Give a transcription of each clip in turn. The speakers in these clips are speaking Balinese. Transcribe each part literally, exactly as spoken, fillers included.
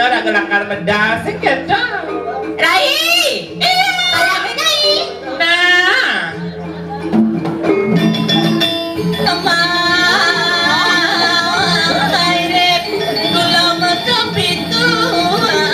Ora gelakar medal sing keto. Rai. Iya. Sayang, Rai. Nah. Kemang, kula metu pitungan.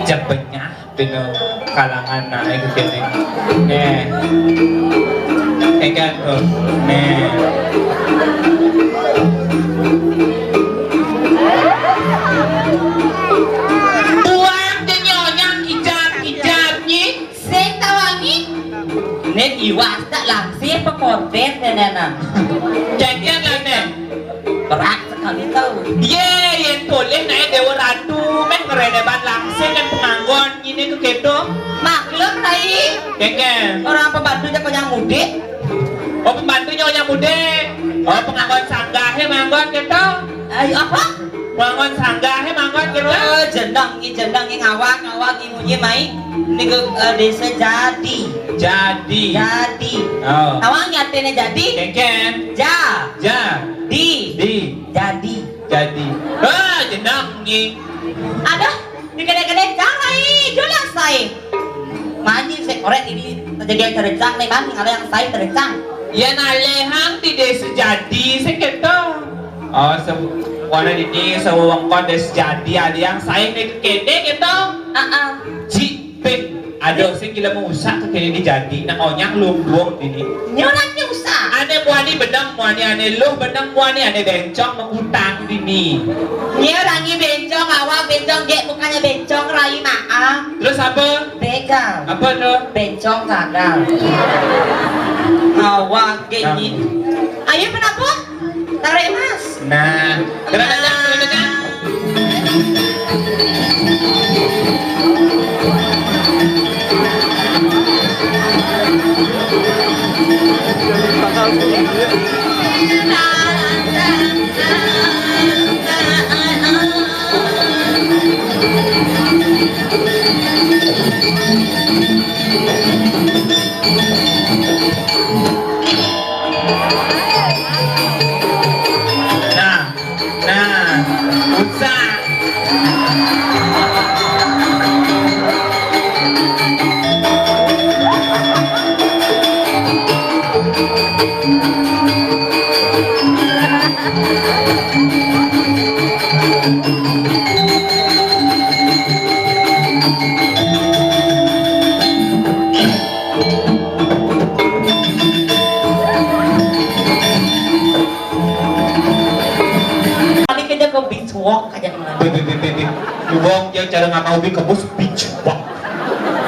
Cepetnya dino kalangan naik ke sini. Nih. Enggak tuh. Nih. Buang je nyonyang kijap-kijap nyi. Sing tawangi. Nek iwas tak langsir pekorbet nenena. Jajan lah, Nek. Berat sekali tau. Ye, yen boleh naik Dewa Ratu, meh ngereneban langsir kan penganggon ini ke keto. Maklum, Rai. Kengken. Orang pembantunya konyang mudik. Oh, pembantunya konyang mudik. Oh, penganggon sanggah, he, manggon keto. Ayo, apa? Manggon sanggah, he, manggon keto. Oh, jeneng, i jeneng, i ngawak, ngawak, i munyi, mai. Ini ke, eh, desa jadi. Jadi. Jadi. Oh. Awak ngatene jadi. Kengken. Ja. Ja. Di. Di. Jadi. Jadi. Ah, jeneng nyi. Ada. Dikene-kene cang ai, jual yang sai. Manyi se korek ini terjadi yang terencang nih, Bang. Ada yang sai terencang. Ya nalehang di desa jadi se keto. Oh, se-, warna ini sewengkon desa jadi ada yang sai nih kene keto. Ah, ah. Ji, ping. Aduh, sing gila mau usah ke kene di jadi. Nak onyang lumbung ini. Nyoran usah. Ane muani benang, muani ane luh benang, muani ane bencong mengutang dini. Nye rangi bencong, awak bencong, gek bukannya bencong, rai maaf. Terus apa? Begal. Apa tuh? Bencong gagal. Awak gek. Nah. Ini. Ayo, kenapa? Tarik, Mas. Nah, kena tanya, kena tanya. Nah, nah, usah. Balik aja ke beach walk aja. Bi, bi, bi, bi, bi. Wong yang cara nggak mau bi kebus beach walk.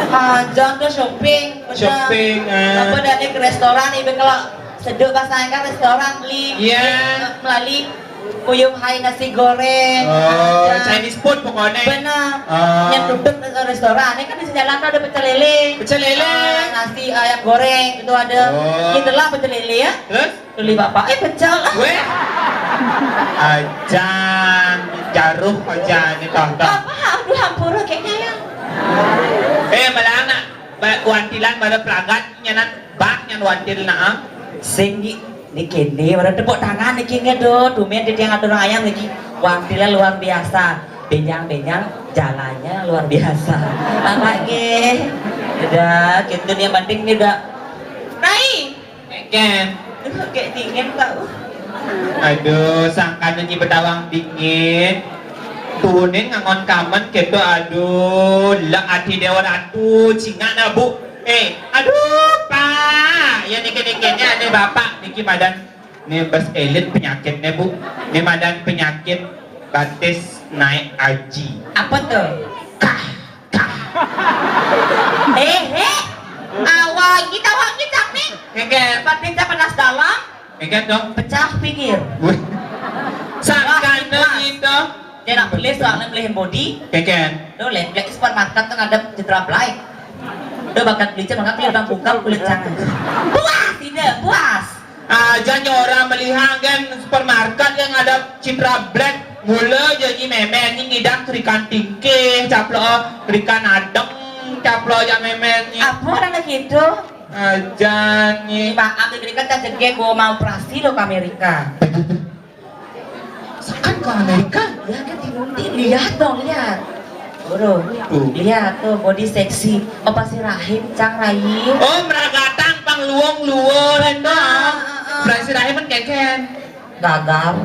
Aja tuh shopping, bener. Shopping, ah. Apa dari ke restoran, ibu kalau seduk pasangan kan restoran beli, iya, beli, eh, melalui kuyung hai nasi goreng. Oh, ada. Chinese food pokoknya. Bener. Oh. Yang duduk ke restoran, ini kan di jalan tuh ada pecel lele. Pecel lele. Ah, nasi ayam goreng itu ada. Oh. Itulah pecel lele ya. Terus? Beli bapak, eh, pecel. Weh. Ajan, jaruh aja ini tonton. Bapak, aduh, hampura kayaknya ya. Eh, malah anak, ba-, wantilan pada pelagat, nyanan, bak, nyan wantil, nah. Sing di, di kene, pada tepuk tangan, di kene, do, tumit, di tiang atur ayam, lagi. Wantilan luar biasa. Benjang-benjang, jalannya luar biasa. Apa, nggih? Udah, gitu nih, yang penting ini udah. Rai, Ken. Aduh, kayak dingin tau. Aduh, sangkanya Nyi Bedawang dingin. Tunin ngangon kamen gitu, aduh, la ati Dewa Ratu, cingak na, Bu. Eh, aduh, Pak. Ya, niki-niki ini ada Bapak, niki madan. Ini bas elit penyakitnya, Bu. Ini madan penyakit batis naik aji. Apa tuh? Kah. Eh, eh. Awal kita wangi cak nih. Enggak. Batin teh panas dalam. Enggak dong. Pecah pinggir. Wih. Sangkana gitu. Dia nak beli soalnya beli hand body. Enggak. Tuh, lek, lek supermarket tuh ngadep Citra Black. Tuh, bakat kulit cang, mangga kulit bang bungkam, kulit cang. Puas, tidak puas. Aja nyo orang melihat kan supermarket yang ada Citra Black. Mula janji memen ni ngidang kerikan tingkih, caplok kerikan adeng, caplok aja memen ni. Apa orang nak gitu? Aja ni. Maaf, diberikan tak jegek, gua mau operasi lo ke Amerika. Sekan ke Amerika? Ya, kan digunting. Lihat dong, lihat. Bro, tuh. Lihat tuh, body seksi. Operasi rahim, cang, rai. Oh, meragatan pang luong luor endo. Ah, ah, ah. Operasi rahim kan keken. Gagal.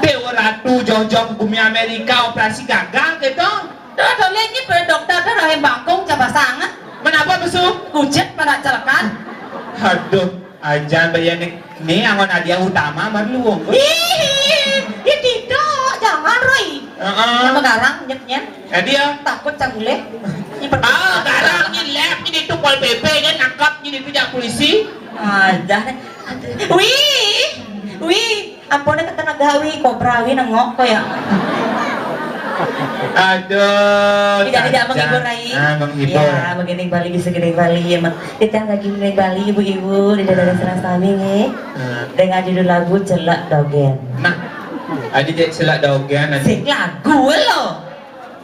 Dewa Ratu jauh-jauh ke bumi Amerika operasi gagal gitu. Tuh, tuh, lihat ni, dokter tuh rahim bangkung, coba sangat. Kenapa, besu? Kucet pada celekan. Aduh. Ajan bayar ni, ni angon hadiah utama baru luong. Ih, ya tidak, jangan, Roy. Heeh. Nama garang, nyet, nyet. Jadi ya? Takut cang gule. Ah, garang ni lab ni itu Pol P P kan, nangkap ni itu jak polisi. Aja. Wih, wih, ampun, kata naga, wih, kobra, wih, nengok kok ya. Aduh. Tidak, tidak menghibur, Rai. Ah, menghibur. Ya, begini Bali bisa gede Bali ya, Mak. Kita lagi mulai Bali, ibu-ibu, di daerah Selasami nih. Hmm. Dengan judul lagu Celak Dogen. Nah, adi dek Celak Dogen adi. Sing lagu lo.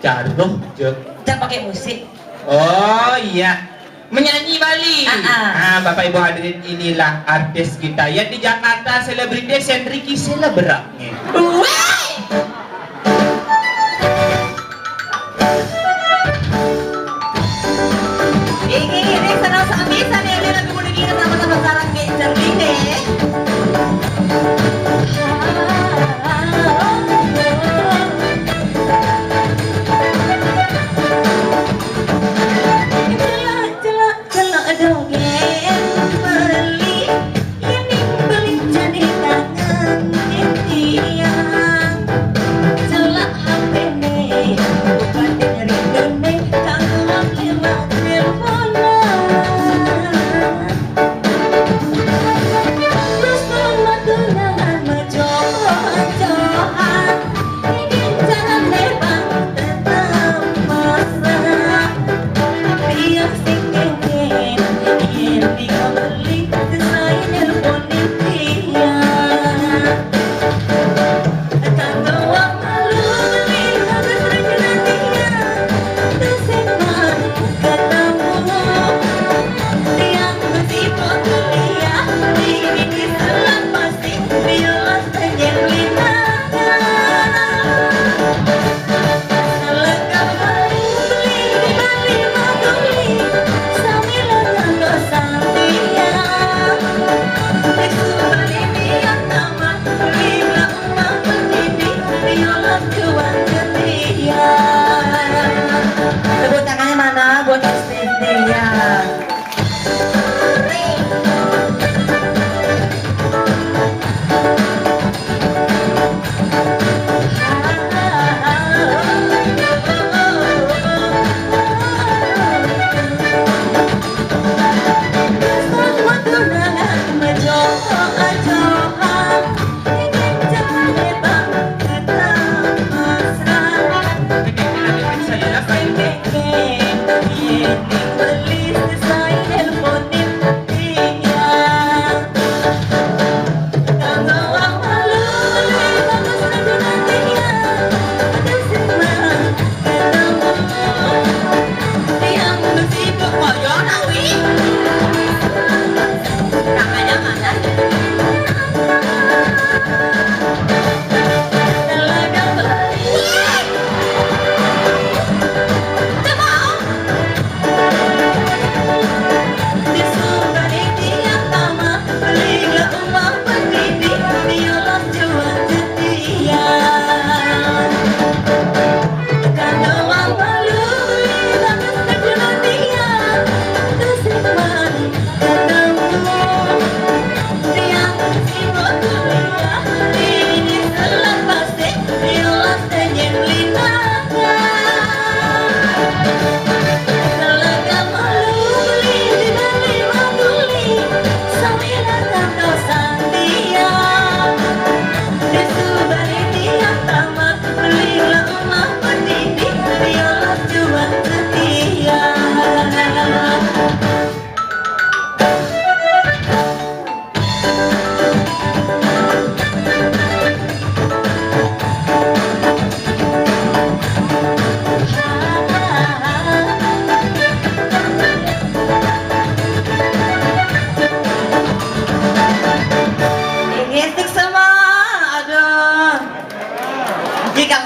Caruh je. Jangan pakai musik. Oh iya, menyanyi Bali. Ah, ah. Ah, Bapak Ibu hadirin, inilah artis kita yang di Jakarta selebritis, yang Ricky selebrak nih. Weh! Iki, iki, senang sami, sami ada lagu mudik ini sama-sama sarang kayak jernih deh. Celak, celak, celak dongeng beli. Ini beli jadi tangan ini.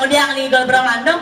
Biang ni gol berang andong.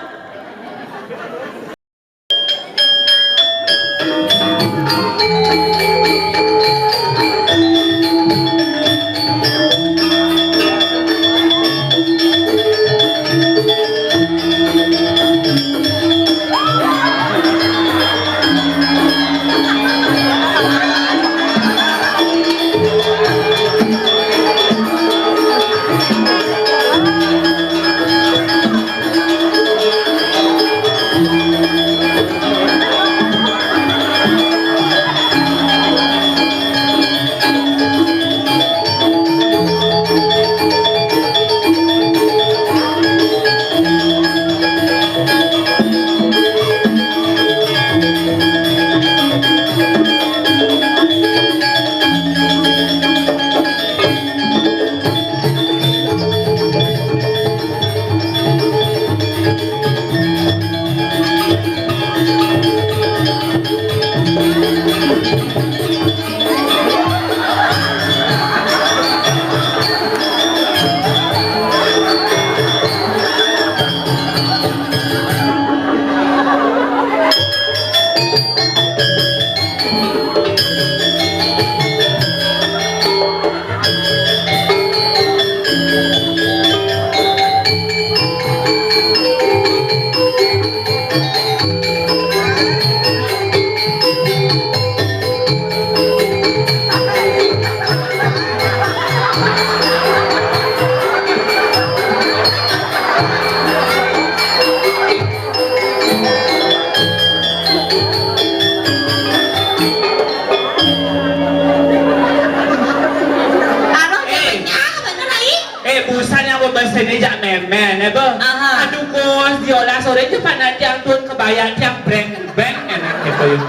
Arah Eh. Jamannya apa tuh, Rai? Eh, busan yang bebas ini jak memen, ya, Bang? Aha. Aduh, Gus, diolah sore aja pada tiang tuan kebayang tiang breng, breng, enak gitu, ya.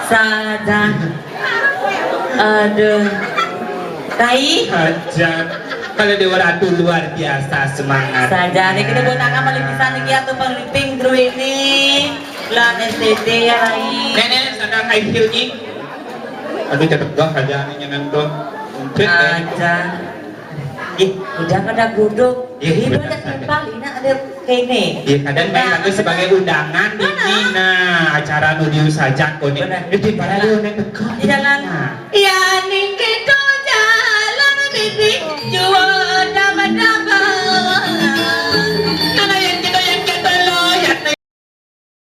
Saja. Aduh. Rai. Aja. Kalau Dewa Ratu luar biasa semangat. Saja, nih kita buat tangan paling bisa nih, ya, tuh, paling ping, Bro, ini. Lah, S T T ya, Rai. Nenek, sana high heel-nya. Aduh, cedek dah aja nih, nyenentuh. Mungkin, eh. Aja. Ih, udah kada guduk. Ih, Ih, bener banyak saja. Timpal, ini ada kene. Iya, kadang main Nah, aku sebagai undangan ini, nah, acara nudiu saja kok nih. Bener. Eh, di mana dia udah teko? Di jalan. Nah. Ya, ning kita jalan, bibi, jua dapat